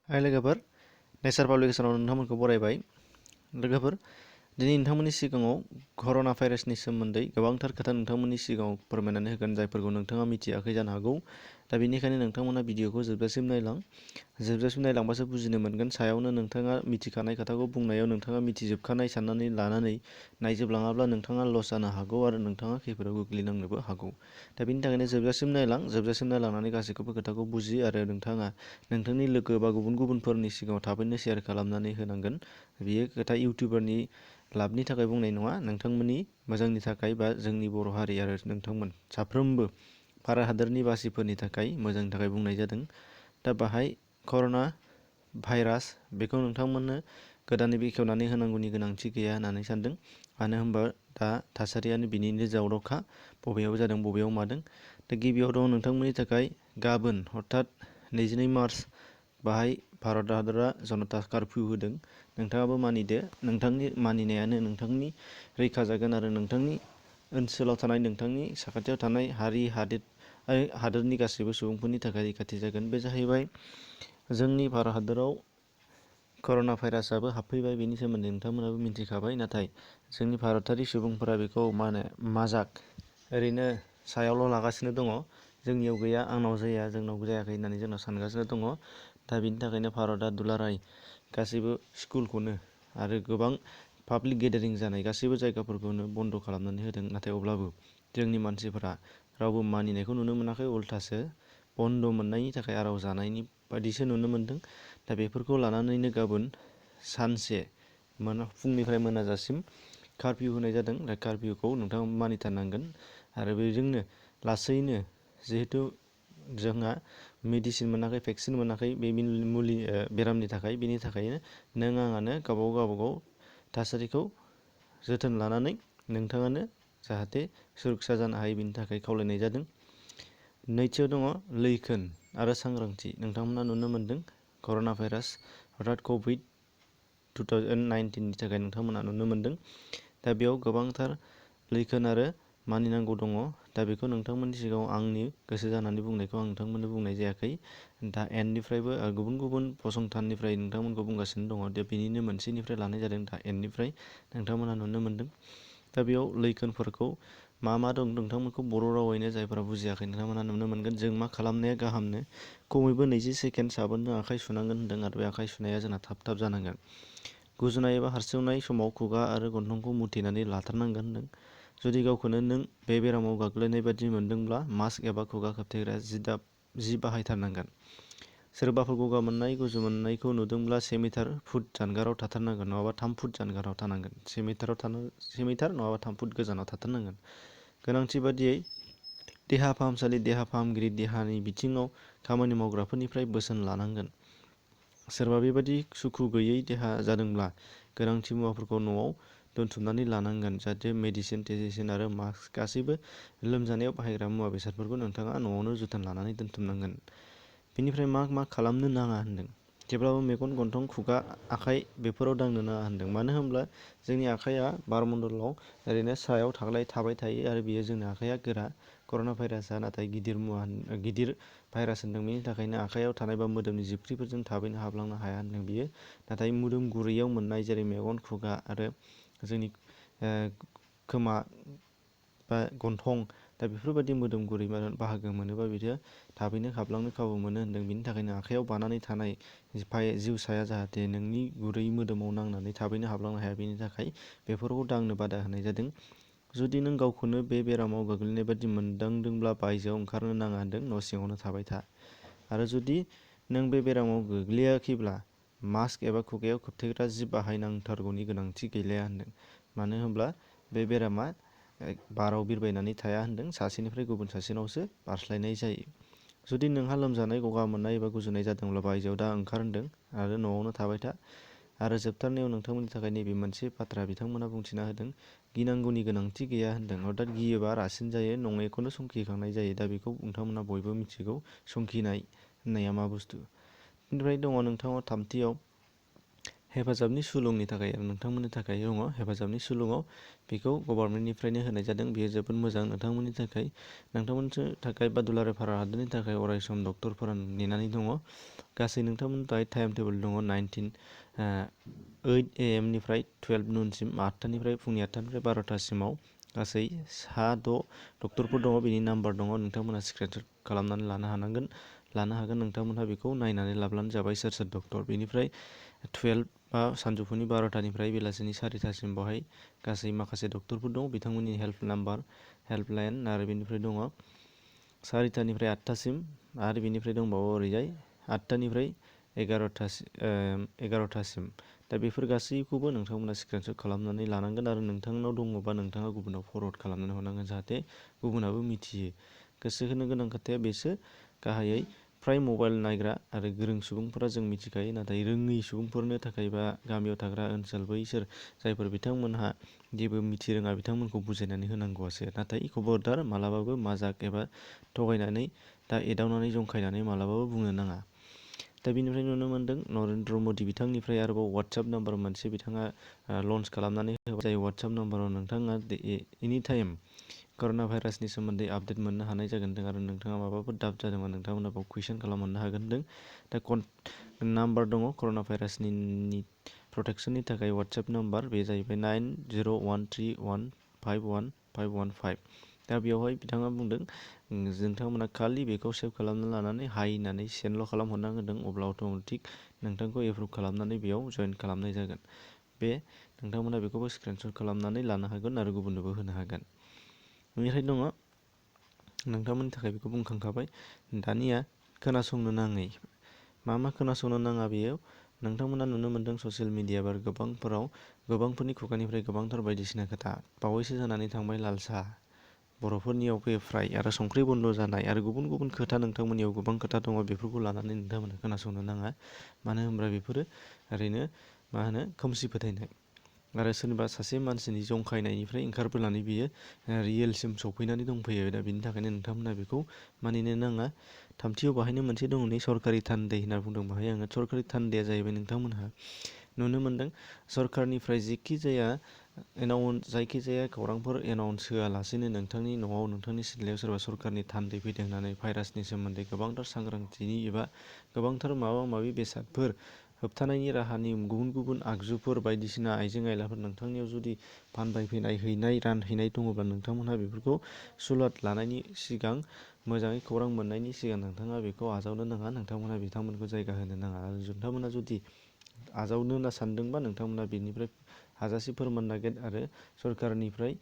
हाय लोगोफोर, नेचार पाब्लिकेसनाव नोंथांमोनखौ बरायबाय। लोगोफोर, दिनै नोंथांमोननि सिगाङाव कर'ना भाइरासनि सोमोन्दै गोबांथार खोथा नोंथांमोननि सिगाङाव फोरमायनानै होगोन, जायफोरखौ नोंथाङा मिथियाखै जानो हागौ। दा बेनिखायनो नोंथांमोना भिडिअखौ जोबजासिम नायलांबासो बुजिनो मोनगोन। सायावनो नोंथाङा मिथिखानाय खोथाखौ बुंनायाव नोंथाङा मिथिजोबखानाय साननानै लानानै नायजोबलाङाब्ला नोंथाङा लस जानो हागौ आरो नोंथाङा खैफोदाव गोग्लैनांनोबो हागौ। दा बेनि थाखायनो जोबजासिम नायलांनानै गासैखौबो खोथाखौ बुजि आरो नोंथाङा नोंथांनि लोगो बा गुबुनफोरनि सिगाङाव थाबैनो शेयार खालामनानै होनांगोन। बेयो खोथा इउटिउबारनि लाबनि थाखाय बुंनाय नङा, नोंथांमोननि मोजांनि थाखाय बा जोंनि बर' हारि आरो नोंथांमोन साफ्रोमबो भारत हादरनि बासिफोरनि थाखाय मोजांनि थाखाय बुंनाय जादों। दा बाहाय कर'ना भाइरास बेखौ नोंथांमोननो गोदानै बेखेवनानै होनांगौनि गोनांथि गैया होननानै सानदों। मानो होनबा दा थासारियानो बिनिनो जाउनावखा, बबेयाव जादों बबेयाव मादों। दा गिबियाव दं नोंथांमोननि थाखाय गाबोन अर्थात 22 मार्च बाहाय भारत हादरा जनता कार्फ्यु होदों। नोंथाङाबो मानिदो, नोंथांनि मानिनायानो नोंथांनि रैखा जागोन आरो नोंथांनि ओनसोलाव थानाय नोंथांनि साखाथियाव थानाय हादोरनि गासैबो सुबुंफोरनि थाखाय रैखाथि जागोन। बे जाहैबाय जोंनि भारत हादराव कर'ना भाइरासआबो हाबफैबाय, बेनि सोमोन्दै नोंथांमोनाबो मिथिखाबाय। नाथाय जोंनि भारतारि सुबुंफोरा बेखौ माजाक ओरैनो सायावल' लागासिनो दङ। जोंनियाव गैया, आंनाव जाया, जोंनाव जायाखै होननानै जोंनाव सानगासिनो दङ। दा बिनि थाखायनो भारतआ दुलाराय गासैबो स्कुलखौनो आरो गोबां पाब्लिक गेदारिं जानाय गासैबो जायगाफोरखौनो बन्द' खालामनानै होदों। नाथाय अब्लाबो जोंनि मानसिफोरा रावबो मानिनायखौ नुनो मोनाखै, उल्थासो बन्द' मोननायनि थाखाय आराव जानायनि बायदिसो नुनो मोन्दों। दा बेफोरखौ लानानैनो गाबोन सानसे फुंनिफ्राय मोनाजासिम कार्फ्यु होनाय जादों। दा कार्फ्युखौ नोंथाङा मानिथारनांगोन आरो बेजोंनो लासैनो, जिहेथु जोंहा मेडिसिन मोनाखै, भेक्सिन मोनाखै बे बेरामनि थाखाय, बेनि थाखायनो नों आंआनो गावबागाव थासारिखौ जोथोन लानानै नोंथाङानो जाहाथे सुरक्षा जानो हायो, बेनि थाखाय खावलायनाय जादों। नैथियाव दङ लैखोन आरो सांग्रांथि। नोंथांमोना नुनो मोन्दों कर'ना भाइरास अर्थात COVID-19 नि थाखाय नोंथांमोना नुनो मोन्दों। दा बेयाव गोबांथार लैखोन आरो मानिनांगौ दङ। दा बेखौ नोंथांमोननि सिगाङाव आंनि गोसो जानानै बुंनायखौ आं नोंथांमोननो बुंनाय जायाखै। दा एननिफ्रायबो गुबुन फसंथाननिफ्राय नोंथांमोनखौ बुंगासिनो दङ। दा बेनिनो मोनसेनिफ्राय लानाय जादों, दा एननिफ्राय नोंथांमोना नुनो मोन्दों। दा बेयाव लैखोनफोरखौ मा दं नोंथांमोनखौ बर' रावैनो जायफोरा बुजियाखै नोंथांमोना नुनो मोनगोन। जों मा खालामनाया गाहामनो, खमैबो 20 सेकेन्ड साबोनजों आखाइ सुनांगोन होन्दों आरो बे आखाइ सुनाया जोंना थाब जानांगोन। गुजुनाय एबा हारसिवनाय समाव खुगा आरो गन्थंखौ मुथेनानै लाथारनांगोन होन्दों। जुदि गावखौनो नों बे बेरामाव गाग्लोबनाय बादि मोनदोंब्ला मास्क एबा खुगा खोबथेग्रा जि बाहायथारनांगोन। सोरबाफोर गगा मोननाय, गुजुनायखौ नुदोंब्ला 1 फुट जानगाराव थाथारनांगोन, नङाबा 3 फुट जानगाराव थानांगोन। 1 मिटार नङाबा 3 फुट गोजानाव थाथारनांगोन। गोनांथि बादियै देहा फाहामसालि, देहा फाहामगिरि, देहानि बिथिङाव खामानि मावग्राफोरनिफ्राय बोसोन लानांगोन। सोरबा बेबादि सुखु गैयै देहा जादोंब्ला गोनांथि मुवाफोरखौ न'आव दोनथुमनानै लानांगोन, जाहाथे मेडिसिन आरो मास्क गासैबो लोमजानायाव बाहायग्रा मुवा बेसादफोरखौ नोंथाङा न'आवनो जोथोन लानानै दोनथुमनांगोन। बेनिफ्राय मा खालामनो नाङा होन्दों। जेब्लाबो मेगन, गन्थं, खुगा, आखाइ बेफोराव दांनो नाङा होन्दों। मानो होनब्ला जोंनि आखाइया बारमण्डलाव ओरैनो सायाव थाबाय थायो आरो बेयो जोंनि आखाइया गोरा। कर'ना भाइरासआ नाथाय गिदिर भाइरास होन्दों। बेनि थाखायनो आखाइयाव थानाय बा मोदोमनि जिबख्रिफोरजों थाबैनो हाबलांनो हाया होन्दों बियो। नाथाय मोदोम गुरैयाव मोननाय जेरै मेगन, खुगा आरो जोंनि खोमा बा गन्थं, दा बेफोरबायदि मोदोम गुरै बाहागो मोनोबा बियो थाबैनो हाबलांनो खाबु मोनो होन्दों। बिनि थाखायनो आखाइयाव बानानै थानाय जिउसाया जाहाथे नोंनि गुरै मोदोमाव नांनानै थाबैनो हाबलांनो हाया, बेनि थाखाय बेफोरखौ दांनो बादा होनाय जादों। जुदि नों गावखौनो बे बेरामाव गोग्लैनाय बादि मोनदांदोंब्ला बायजोआव ओंखारनो नाङा होन्दों, न' सिङावनो थाबाय था। आरो जुदि नों बे बेरामाव गोग्लैयाखैब्ला मास्क एबा खुगायाव खोबथेग्रा जि बाहायनांथारगौनि गोनांथि गैलाया होन्दों। मानो होनब्ला बे बेरामा बाराव बिरबायनानै थाया होन्दों, सासेनिफ्राय गुबुन सासेनावसो बारस्लायनाय जायो। जुदि नोंहा लोमजानाय, गगा मोननाय एबा गुजुनाय जादोंब्ला बायजोआव दा ओंखार होन्दों आरो न'आवनो थाबाय था। आरो जोबथारनायाव नोंथांमोननि थाखाय नैबे मोनसे बाथ्रा बिथांमोना बुंथिना होदों, गिनांगौनि गोनांथि गैया होन्दों। अर्थात गियोबा रासिन जायो, नङैखौनो संखिखांनाय जायो। दा बेखौ नोंथांमोना बयबो मिथिगौ, संखिनाय होननाया मा बुस्थु। बेनिफ्राय दङ नोंथाङा थामथियाव हेफाजाबनि सुलुंनि थाखाय आरो नोंथांमोननि थाखाय दङ हेफाजाबनि सुलुङाव बेखौ गभर्नमेन्टनिफ्रायनो होनाय जादों। बेयो जोबोद मोजां नोंथांमोननि थाखाय। नोंथांमोननि थाखाय बा दुलाराय भारत हादरनि थाखाय अराय सम डक्टरफोरा नेनानै दङ। गासै नोंथांमोननि थाखाय टाइम टेबोल दङ 8 AM निफ्राय 12 नूनसिम, 8टानिफ्राय फुंनि 8टानिफ्राय 12टासिमाव गासै 6 डक्टरफोर दङ। बेनि नाम्बार दङ, नोंथांमोनहा स्क्रिनशट खालामनानै लानो हागोन। नोंथांमोनहा बेखौ नायनानै लाब्लानो जाबाय सोर डक्टर। बेनिफ्राय 12 बा सानजौफुनि 12टानिफ्राय बेलासिनि 4टासिम बेवहाय गासै माखासे डक्टरफोर दं, बिथांमोननि हेल्पलाइन आरो बेनिफ्राय दङ 4टानिफ्राय 8टासिम आरो बेनिफ्राय दंबावो ओरैजाय 8टानिफ्राय 11टासिम। दा बेफोर गासैखौबो नोंथांमोना स्क्रिनशट खालामनानै लानांगोन आरो नोंथांनाव दङबा नोंथाङा गुबुनाव फरवार्ड खालामनानै हरनांगोन, जाहाथे गुबुनाबो मिथियो। गोसो होनो गोनां खोथाया बेसो, गाहायै फ्राय मबाइल नायग्रा आरो गोरों सुबुंफोरा जों मिथिखायो, नाथाय रोङै सुबुंफोरनो थाखाय बा गामियाव थाग्रा ओनसोल बैसोर जायफोर बिथांमोनहा जेबो मिथिरोङा बिथांमोनखौ बुजायनानै होनांगौआसो। नाथाय खबरदार मालाबाबो माजाक एबा थगायनानै एदावनानै जंखायनानै मालाबाबो बुंनो नाङा। दा बेनिफ्राय नुनो मोन्दों नरेन्द्र मदि बिथांनिफ्राय आरोबाव वाट्सएप नाम्बार मोनसे बिथाङा लन्च खालामनानै होबाय। जाय वाट्सएप नाम्बाराव नोंथाङा एनि टाइम कर'ना भाइरासनि सोमोन्दै आपडेट मोननो हानाय जागोन आरो नोंथाङा माबाफोर डाउट जादोंबा नोंथांमोना बेयाव कुइसन खालामहरनो हागोन। दा नाम्बार दङ कर'ना भाइरासनि प्रटेक्सननि थाखाय वाट्सएप नाम्बार, बे जाहैबाय 9013151515। दा बेवहाय बिथाङा बुंदों नोंथांमोना खालि बेखौ सेभ खालामना लानानै हाय होननानै सेन्डल' खालामहरना होदों, अब्ला अट'मेटिक नोंथांखौ एप्रुभ खालामनानै बेयाव जइन खालामनाय जागोन। बे नोंथांमोना बेखौबो स्क्रिनशट खालामनानै लानो हागोन आरो गुबुननोबो होनो हागोन। बेनिफ्राय दङ नोंथांमोननि थाखाय बेखौ बुंखांखाबाय। दानिया खोनासंनो नाङै मा खोनासंनो नाङा बेयाव नोंथांमोना नुनो मोन्दों ससियेल मिडिया बा गोबांफोरनि खुगानिफ्राय गोबांथार बायदिसिना खोथा। बावैसो जानानै थांबाय लाल साहा बर'फोरनियाव फैयो फ्राय आरो संख्रि बन्द जानाय आरो गुबुन खोथा नोंथांमोननियाव गोबां खोथा दङ, बेफोरखौ लानानै नोंथांमोना खोनासंनो नाङा। मानो होनब्ला बेफोरो ओरैनो खोमसि फोथायनाय आरो सोरनिबा सासे मानसिनि जंखायनायनिफ्राय ओंखारबोनानै बियो रियेलसिम सौफैनानै दंफैयो। दा बिनि थाखायनो नोंथांमोना बेखौ मानिनो नाङा। थामथियाव बाहायनो मोनसे दङ नै सरकारि थान्दै होनना बुंदों बाहाय आङो। सरकारि थान्दैया जाहैबाय नोंथांमोनहा नुनो मोन्दों सरकारनिफ्राय जायखिजाया खौरांफोर एनाउन्स होआलासेनो नोंथांनि न'आव नोंथांनि सिथ्लायाव सोरबा सरकारनि थान्दै फैदों होननानै भाइरासनि सोमोन्दै गोबांथार सांग्रांथिनि एबा गोबांथार माबा माबि बेसादफोर होबथानायनि राहानि गुबुन आगजुफोर बायदिसिना आइजें आइलाफोर नोंथांनियाव जुदि फानबाय रानहैनाय दङब्ला नोंथांमोनहा बेफोरखौ सुलाद लानायनि सिगां मोजाङै खौरां मोननायनि सिगां नोंथाङा बेखौ आजावनो नाङा। नोंथांमोनहा बिथांमोनखौ जायगा होनो नाङा आरो नोंथांमोनहा जुदि आजावनो होनना सानदोंबा नोंथांमोनहा बेनिफ्राय हाजासे फोरमान नागिर आरो सरकारनिफ्राय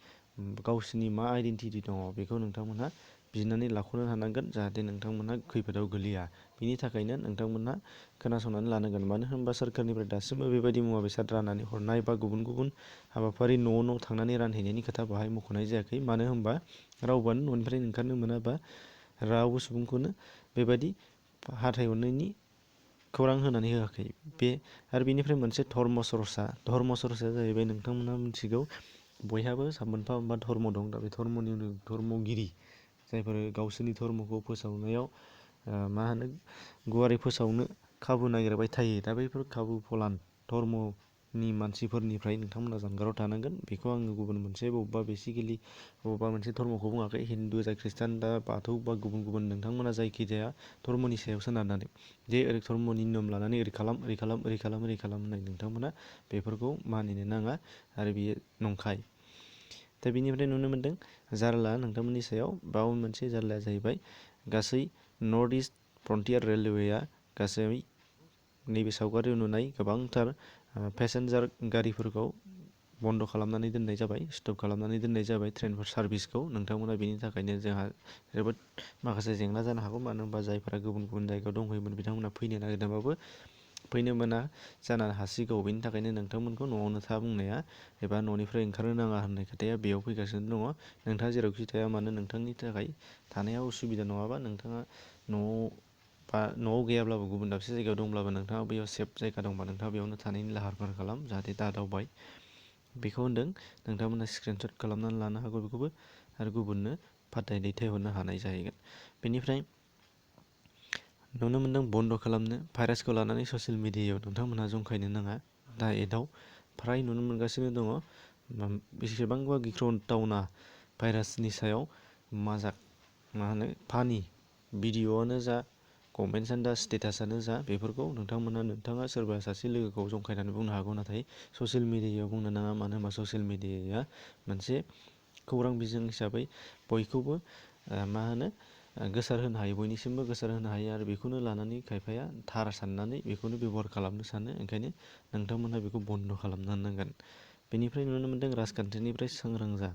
गावसिनि मा आइडेन्टिटि दङ बेखौ नोंथांमोनहा बिनानै लाख'नो हानांगोन, जाहाथे नोंथांमोनहा खैफोदाव गोलैया। बिनि थाखायनो नोंथांमोनहा खोनासंनानै लानांगोन। मानो होनबा सरकारनिफ्राय दासिमबो बेबायदि मुवा बेसाद राननानै हरनाय बा गुबुन हाबाफारि न' थांनानै रानहैनायनि खोथा बाहाय मख'नाय जायाखै। मानो होनबा रावबोआनो न'निफ्राय ओंखारनो मोनाबा रावबो सुबुंखौनो बेबायदि हाथाय हरनायनि खौरां होनानै होआखै। आरो बेनिफ्राय मोनसे धर्म सरसाया जाहैबाय नोंथांमोनहा मिथिगौ बयहाबो मोनफा धर्म दं। दा बे धर्मगिरि जायफोर गावसोरनि धर्मखौ फोसावनायाव गुवारै फोसावनो खाबु नागिरबाय थायो। दा बैफोर खाबु फलान धर्मनि मानसिफोरनिफ्राय नोंथांमोना जानगाराव थानांगोन। बेखौ आङो गुबुन मोनसे बबेबा मोनसे धर्मखौ बुङाखै, हिन्दु जा ख्रिस्टान दा बाथौ बा गुबुन नोंथांमोना जायखिजाया धर्मनि सायाव सोनारनानै जे ओरै धर्मनि नियम लानानै ओरै खालाम होननाय नोंथांमोना बेफोरखौ मानिनो नाङा आरो बियो नंखाय। दा बेनिफ्राय नुनो मोन्दों जारला नोंथांमोननि सायाव। बाव मोनसे जारलाया जाहैबाय गासै नर्थ इस्ट फ्रन्टियार रेलवेआ गासै नैबे सावगारियाव नुनाय गोबांथार पेसेन्जार गारिफोरखौ बन्द' खालामनानै दोननाय जाबाय, स्टप खालामनानै दोननाय जाबाय ट्रेनफोर सार्भिसखौ। नोंथांमोना बेनि थाखायनो जोंहा जोबोद माखासे जेंना जानो हागौ। मानो होनबा जायफोरा गुबुन जायगायाव दंहैयोमोन बिथांमोना फैनो नागिरदोंबाबो फैनो मोना जानो हासिगौ। बेनि थाखायनो नोंथांमोनखौ न'आवनो था बुंनाया एबा न'निफ्राय ओंखारनो नाङा होननाय खोथाया बेयाव फैगासिनो दङ। नोंथाङा जेरावखि थाया मानो नोंथांनि थाखाय थानाया उसुबिदा नङाबा नोंथाङा न'आव गैयाब्लाबो गुबुन दाबसे जायगायाव दंब्लाबो नोंथाङा बैयाव सेफ जायगा दंबा नोंथाङा बेयावनो थानायनि लाहार फाहार खालाम, जाहाथे दा दावबाय। बेखौ होनदों नोंथांमोना स्क्रिनशट खालामनानै लानो हागौ बेखौबो आरो गुबुननो दैथायहरनो हानाय जाहैगोन। बेनिफ्राय नुनो मोन्दों बन्द' खालामनो भाइरासखौ लानानै ससियेल मिडियायाव नोंथांमोनहा जंखायनो नाङा। दा एडआव फ्राय नुनो मोनगासिनो दङ बेसेबांबा गिख्रंथावना भाइरासनि सायाव मा होनो फानि भिडिअ'आनो जा कमेन्ट्सआनो जा स्टेटासआनो जा बेफोरखौ नोंथाङा सोरबा सासे लोगोखौ जंखायनानै बुंनो हागौ, नाथाय ससियेल मिडियायाव बुंनो नाङा। मानो होनबा ससियेल मिडियाया मोनसे खौरां बिजों हिसाबै बयखौबो गोसार होनो हायो, बयनिसिमबो गोसार होनो हायो आरो बेखौनो लानानै खायफाया थार साननानै बेखौनो बेबहार खालामनो सानो। ओंखायनो नोंथांमोनहा बेखौ बन्द' खालामनो नांगोन। बेनिफ्राय नुनो मोनदों राजखान्थिनिफ्राय सांग्रां जा।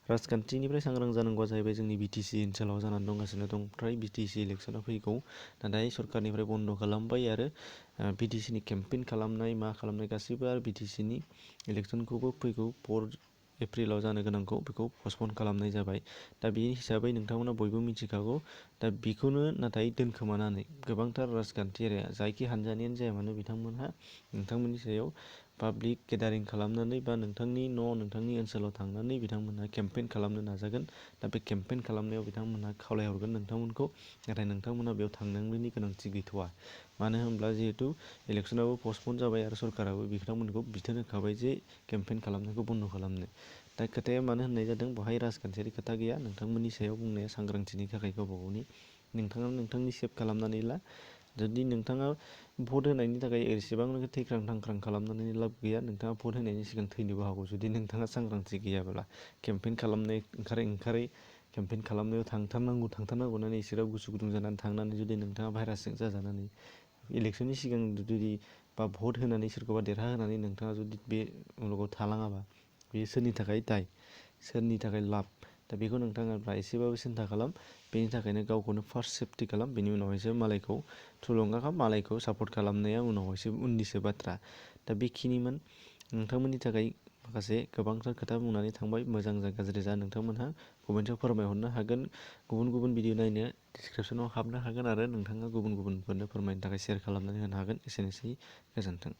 राजखान्थिनिफ्राय सांग्रां जानांगौआ जाहैबाय जोंनि बिटिसि ओनसोलाव जानानै दंगासिनो दं। फ्राय बिटिसि इलेक्सना फैगौ, नाथाय सरकारनिफ्राय बन्द' खालामबाय आरो बिटिसिनि केम्पेइन खालामनाय मा खालामनाय गासैबो आरो बिटिसिनि इलेक्सनखौबो फैगौ 4 एप्रिलाव जानो गोनांखौ बेखौ पस्टपन खालामनाय जाबाय। दा बे हिसाबै नोंथांमोना बयबो मिथिखागौ। दा बेखौनो नाथाय दोनखोमानानै गोबांथार राजखान्थियारि जायखि हानजानियानो जाया मानो बिथांमोनहा नोंथांमोननि सायाव पाब्लिक गेदारिं खालामनानै बा नोंथांनि नोंथांनि ओनसोलाव थांनानै बिथांमोनहा केम्पेइन खालामनो नाजागोन। दा बे केम्पेइन खालामनायाव बिथांमोनहा खावलायहरगोन नोंथांमोनखौ, नाथाय नोंथांमोनहा बेयाव थांनांनायनि गोनांथि गैथ'वा। मानो होनब्ला जिहेथु इलेक्सनाबो पस्टपन जाबाय आरो सरकाराबो बिथांमोनखौ बिथोन होखाबाय जे केम्पेइन खालामनायखौ बन्द' खालामनो। दा खोथाया मानो होननाय जादों, बेवहाय राजखान्थियारि खोथा गैया। नोंथांमोननि सायाव बुंनाया सांग्रांथिनि थाखाय गावबा गावनि नोंथाङा नोंथांनि सेभ खालामनानै ला। जुदि नोंथाङा भट होनायनि थाखाय एसेबां थैख्रां थांख्रां खालामनानै लाब गैया। नोंथाङा भट होनायनि सिगां थैनोबो हागौ जुदि नोंथाङा सांग्रांथि गैयाब्ला। केम्पेइन खालामनाय ओंखारै केम्पेइन खालामनायाव थांथारनांगौ होननानै इसोराव गोसो गुदुं जानानै थांनानै जुदि नोंथाङा भाइरासजों जाजानानै इलेक्सननि सिगां जुदि बा भट होनानै सोरखौबा देरहाहोनानै नोंथाङा जुदि बे मुलुगाव थालाङाबा बेयो सोरनि थाखाय दाय, सोरनि थाखाय लाब? दा बेखौ नोंथाङा एसेबाबो सिन्था खालाम। बेनि थाखायनो गावखौनो फार्स्ट सेफटि खालाम, बेनि उनावहायसो मालायखौ थुलुंगा खालाम। मालायखौ सापर्ट खालामनाया उनावहायसो उननिसो बाथ्रा। दा बेखिनिमोन नोंथांमोननि थाखाय माखासे गोबांथार खोथा बुंनानै थांबाय। मोजां जा गाज्रि जा नोंथांमोनहा कमेन्टआव फोरमायहरनो हागोन। गुबुन भिडिअ नायनो डिसक्रिपसनाव हाबनो हागोन आरो नोंथाङा गुबुनफोरनो फोरमायनो थाखाय शेयार खालामनानै होनो हागोन। एसेनोसै, गोजोन्थों।